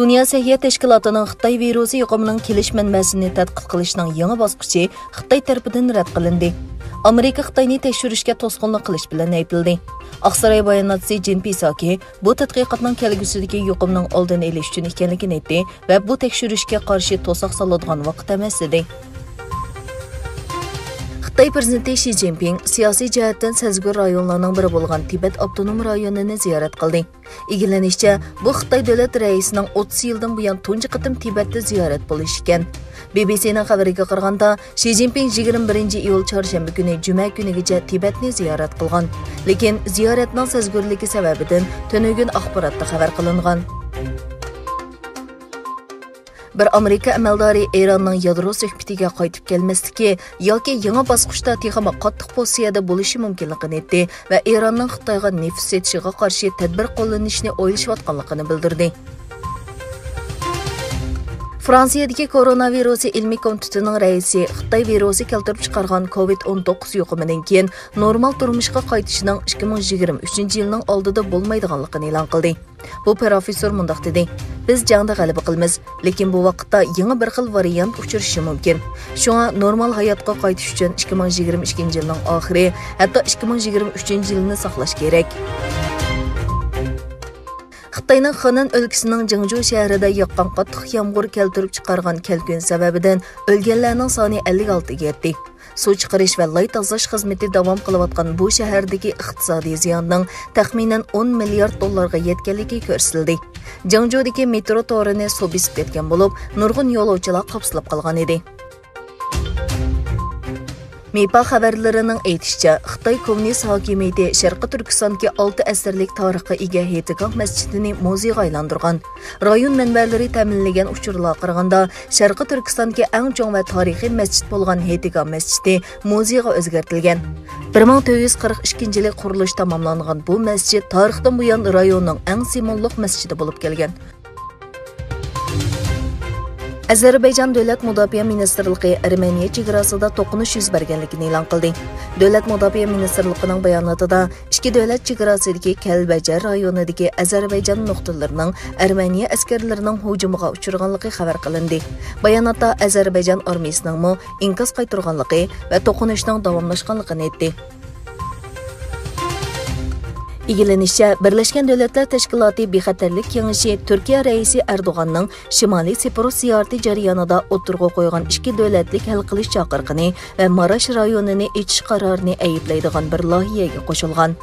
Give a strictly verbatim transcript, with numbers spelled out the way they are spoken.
دۇنيا سەھىيە تەشكىلاتىنىڭ خىتاي ۋىرۇسى يۇقۇمىنىڭ كېلىش مەنبەسىنى تەتقىق قىلىشنىڭ يېڭى باسقۇچى خىتاي تەرىپىدىن رەت قىلىندى. ئامېرىكا خىتاينى تەكشۈرۈشكە توسقۇنلۇق قىلىش بىلەن ئەيىبلىدى. ئاقساراي باياناتچىسى جىن پىساكى بۇ تەتقىقاتنىڭ كەلگۈسىدىكى يۇقۇمنىڭ ئالدىنى ئېلىش ئۈچۈن ئىكەنلىكىنى ئېيتتى ۋە بۇ تەكشۈرۈشكە قارشى توساق سالىدىغان ۋاقىت ئەمەس، دېدى. خىتاي پىرېزىدېنتى شى جىنپىڭ سىياسىي جەھەتتىن سەزگۈر رايونلارنىڭ بىرى بولغان تىبەت ئاپتونوم رايونىنى زىيارەت قىلدى. ئىگىلىنىشىچە، بۇ خىتاي دۆلەت رەئىسىنىڭ ئوتتۇز يىلدىن بۇيان تۇنجى قېتىم تىبەتتە زىيارەت بولۇشى ئىكەن. بى بى سىنىڭ خەۋىرىگە قارىغاندا، شى جىنپىڭ يىگىرمە بىرىنچى ئىيۇل چارشەنبە كۈنى جۈمە كۈنىگىچە تىبەتنى زىيارەت قىلغان. لېكىن زىيارەتنىڭ سەزگۈرلۈكى سەۋەبىدىن تۈنۈگۈن ئاخباراتتا خەۋەر قىلىنغان. بىر ئامېرىكا ئەمەلدارى ئىراننىڭ يادرو سۆھبىتىگە قايتىپ كەلمەسلىكى ياكى يېڭى باسقۇچتا تېخىمۇ قاتتىق پوزىتسىيەدە بولۇشى مۇمكىنلىقىنى ئېيتتى ۋە ئىراننىڭ خىتايغا نېفىت سېتىشىغا قارشى تەدبىر قوللىنىشنى ئويلىشىۋاتقانلىقىنى بىلدۈردى. فرانسىيەدىكى كورونا ۋىرۇسى ئىلمىي كومىتېتىنىڭ رەئىسى خىتاي ۋىرۇسى كەلتۈرۈپ چىقارغان كوۋىد ئون توققۇز يۇقۇمىدىن كېيىن نورمال تۇرمۇشقا قايتىشنىڭ ئىككى مىڭ يىگىرمە ئۈچىنچى يىلنىڭ ئالدىدا بولمايدىغانلىقىنى ئېلان قىلدى. بۇ پروفېسسور مۇنداق دېدى، بىز جەڭدە غەلىبە قىلىمىز، لېكىن بۇ ۋاقىتتا يېڭى بىر خىل ۋارىيانت ئۇچرىشى مۇمكىن. شۇڭا نورمال ھاياتقا قايتىش ئۈچۈن ئىككى مىڭ يىگىرمە ئىككىنچى يىلنىڭ ئاخىرى، ھەتتا ئىككى مىڭ يىگىرمە ئۈچىنچى يىلنى ساقلاش كېرەك. خىتاينىڭ خېنەن ئۆلكىسىنىڭ جېڭجۇ شەھىرىدە ياغقان قاتتىق يامغۇر كەلتۈرۈپ چىقارغان كەلكۈن سەۋەبىدىن ئۆلگەنلەرنىڭ سانى ئەللىك ئالتىگە يەتتى. سۇ چىقىرىش ۋە لاي تازىلاش خىزمىتى داۋام قىلىۋاتقان بۇ شەھەردىكى ئىقتىسادىي زىياننىڭ تەخمىنەن ئون مىليارد دوللارغا يەتكەنلىكى كۆرسىتىلدى. جياڭجۇدىكى مېترو تورىنى سۇ بېسىپ كەتكەن بولۇپ، نۇرغۇن يولۇچىلار قاپسىلاپ قالغان ئىدى. مىپا خەۋەرلىرىنىڭ ئېيتىشىچە، خىتاي كوممۇنىست ھاكىمىيىتى شەرقىي تۈركىستاندىكى ئالتە ئەسىرلىك تارىخقا ئىگە ھېيتگاھ مەسچىتىنى مۇزېيغا ئايلاندۇرغان. رايون مەنبەلىرى تەمىنلىگەن ئۇچۇرلارغا قارىغاندا، شەرقىي تۈركىستاندىكى ئەڭ چوڭ ۋە تارىخىي مەسچىت بولغان ھېيتگاھ مەسچىتى مۇزېيغا ئۆزگەرتىلگەن. بىر مىڭ تۆت يۈز قىرىق ئىككىنچى يىلى قۇرۇلۇشى تاماملانغان بۇ مەسچىت تارىختىن بۇيان رايوننىڭ ئەڭ سىمۋوللۇق مەسچىتى بولۇپ كەلگەن. ئەزەربەيجان دۆلەت مۇداپىئە مىنىستىرلىقى ئەرمېنىيە چېگراسىدا توقۇنۇش يۈز بەرگەنلىكىنى ئېلان قىلدى. دۆلەت مۇداپىئە مىنىستىرلىقىنىڭ باياناتىدا ئىككى دۆلەت چېگراسىدىكى كەلبەجەر رايونىدىكى ئەزەربەيجان نۇقتىلىرىنىڭ ئەرمېنىيە ئەسكەرلىرىنىڭ ھۇجۇمىغا ئۇچرىغانلىقى خەۋەر قىلىندى. باياناتتا ئەزەربەيجان ئارمىيىسىنىڭمۇ ئىنكاس قايتۇرغانلىقى ۋە توقۇنۇشنىڭ داۋاملاشقانلىقىنى ئېيتتى. ئىگىلىنىشىچە، بىرلەشكەن دۆلەتلەر تەشكىلاتى بىخەتەرلىك كېڭىشى تۈركىيە رەئىسى ئەردوغاننىڭ شىمالىي سىپرۇس زىيارىتى جەريانىدا ئوتتۇرىغا قويغان ئىككى دۆلەتلىك ھەل قىلىش چاقىرىقىنى ۋە ماراش رايونىنى ئېچىش قارارىنى ئەيىبلەيدىغان بىر لايىھەگە قوشۇلغان.